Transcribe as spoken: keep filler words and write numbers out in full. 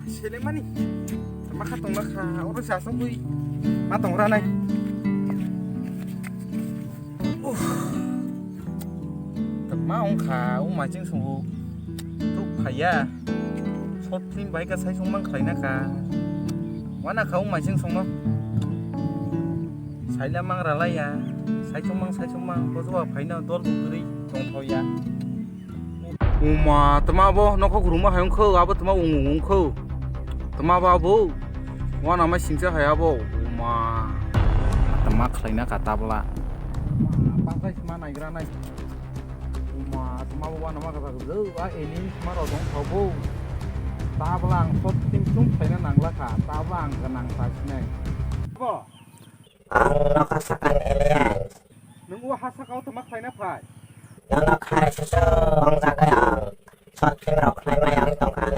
Selemani. Tama kha tongna kha, oro se asok gwi. Ma tong ranai. Uff. Tama ong kha, o maching songo. Tuk phaiya. Short film bai ka sai song mang khlai na kha. Wana kha o maching songo. Saila mang ralaiya. Sai song mang, sai song mang. Bojoba phaina dol bukri tong thoya. Uma, tama bo nokho kuruma hai wngkho, abo tama wng wng wngkho. Tama bo abo. Wana mai singcha hai abo. Uma. Tama khlaina ka tabla. Pakai sima naigra nai. Uma, tama bo wana ma kata gelo, a alien sima ro dong kho bo. Tabla ang sot tim tum khlaina nangla kha. Tabla ang ganang ta sinai. Bo. Ang nokha sakani alien. Nwng o ha saka o tama khlaina phai? Nono khai susu wng jagwi ang short film rok khlai mai ang tongkha.